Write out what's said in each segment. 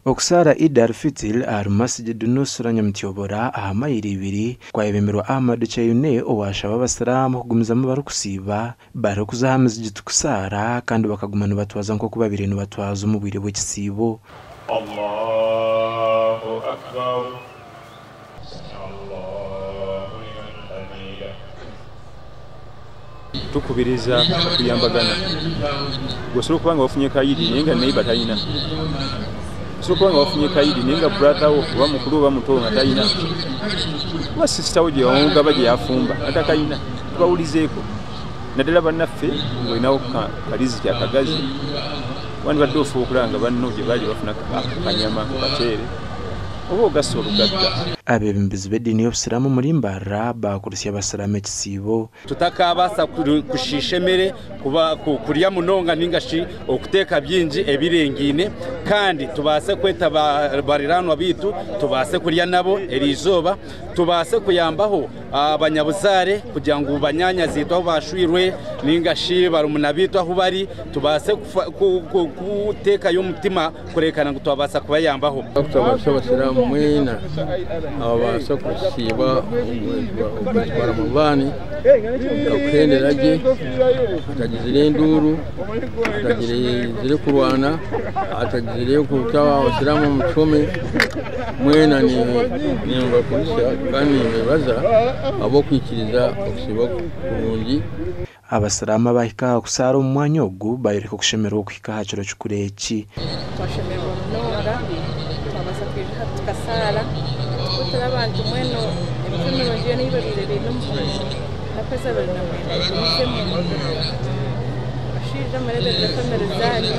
Okusaara Eid al-Fitr ahari Masjid Nusra Nyamutyobora aha mayiro ibiri kwayebemberwa Ahmad Kyeyune owaashaba abasiraamu okugumizamu barikusiiba barikuza aha mizigiti kusaara kandi bakaguma nibatwaza nk'oku babaire nibatwaza omu bwire bw'ekisiibo. Allahu Akbar Sami'Allahu liman hamidah. Tukubiriza okuyambagana. Gwe osobola okuba nga wafunye kayidi naye nga neighbor talina. Osobola okuba nga wafunye kayidi naye nga brother wo oba mukulu oba muto nga talina. Oba sister wo gyewamugaba gyeyafumba nga takayina. Tubawulizeeko naddala bannaffe ng'olinawo kaliziki akagazi wandibadde ofuba okulaba nga banno gye bali bafuna kanyama ku kaceere oba ogasse olugatta. Abeebembezi b'ediini y'obusiraamu omuri Mbarara baakurutsya abasiraamu ekisiibo. Tutakaabaasa kushiisha emere, kurya munonga nainga shi okuteeka bingi ebirengaine kandi tubaase kweta bariraanwa baitu tubaase kurya nabo eriizooba, tubaase kuyambaho abanyabuzaare kugira ngu banyaanyazi-itwe ahu baashwirwe nainga shi barumuna baitu ahu bari tubaase kuteekayo omutima kureebeka ngu twabaasa kubayambaho. Twabaasa abasiraamu mwena ababaasa kusiiba okwezi kwa Ramadhan kukakuhendera gye hatagizire enduuru, hatagizire kurwana, hatagizire kuta abasiraamu omu kihome, mwena nimbakurisya kandi nimbebaza ahabw'okwikiriza okusiiba kurungi. Abasiraamu abaahika aha kusaara omu mwanya ogu baayoreka okushemererwa okuhika aha kiro kikuru eki. Twashemererwa munonga twabaasa kwija aha tukasaara tukutira abantu mbwenu emicwe mirungi yoona ei babaire baine omu naku ezi 29 egumizemu. Bashaija mureeberere famire zaanyu,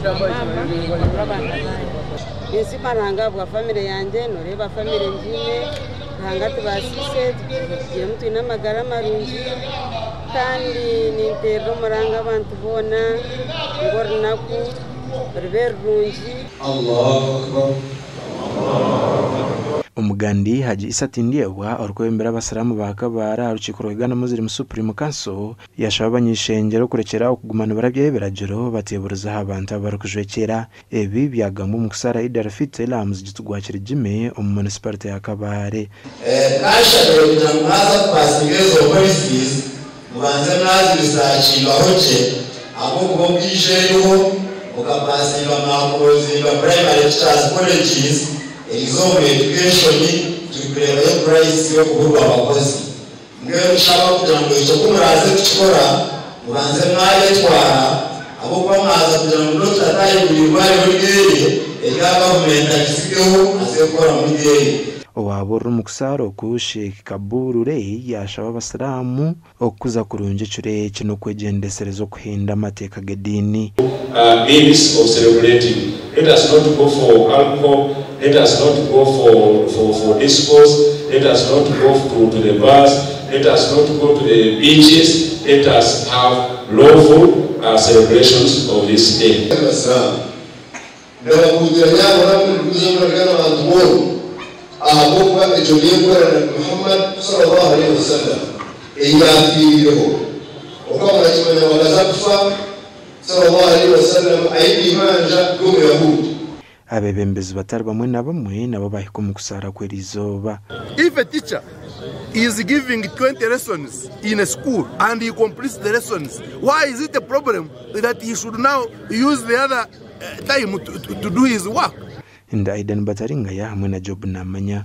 bamaama murere abaana baanyu. Ninsiima Ruhanga ahabwa famire yangye, nooreeba famire ngiine, Ruhanga atubaasiise tugiiremu twine amagara marungi kandi ninteerera omuranga abantu boona ngu orunaku rube rurungi. Omugandi Hajji Issa Tindyebwa orikwebembera abasiraamu ba Kabale aha rukiiko rwa Uganda Muslim Supreme Council yashaba abany'eishengyero kurekyera aho kuguma nibarabyaho ebiragiro bateeburize aha bantu abu barikujwekyera. Ebi byagambwa omu kusaara Eid al-Fitr aha muzigiti gwa Kirigime omu munisiparite ya Kabale. Kashabire kugira ngu mwaza kupasinga ezo policies mubanze mwazirisachingaho gye ahabw'okuba obwija eriho mukapasinga mwakurozinga primary teachers colleges erizooba omu education turi kureebayo crisis y'okuburwa abakozi. Mbwenu nshaba kugira ngu ekyo ku muraaze kukikora mubanze mwayetwara ahabw'okuba mwaza kugira ngu dokita atayigura irwariro ryeye erya gavumenti agisigeho aze kukora muri ryeye. Owaaburira omu kusaara oku, Sheikh Kaburu Ray yaashaba abasiraamu okukuza kurungi ekiro eki n'okwegyendesereza okuhenda amateeka g'ediini. Means of celebrating let us not go for alcohol, let us not go for for for discos, let us not go to to the bars, let us not go to the beaches, let us have lawful celebrations of this day. Abasiraamu ndabakuutira nyaabura murikuza murarigana abantu boona ahabw'okuba egyo niyo enkora ya Nabbi Muhammad sallallahu alaihi wasallam ei yaafiireho. Okuba murakimanya ngu akaza kufa Sallallahu alaihi wasallam aine eibanja ry'Omuyahuudi. Abeebembezi batari bamwe na bamwe nabo baahika omu kusaara kw'erizooba. If a teacher is giving 20 lessons in a school and he completes the lessons, why is it a problem that he should now use the other time to, to, to do his work? Ndi Aidan Bataringaya hamwe na Job Namanya.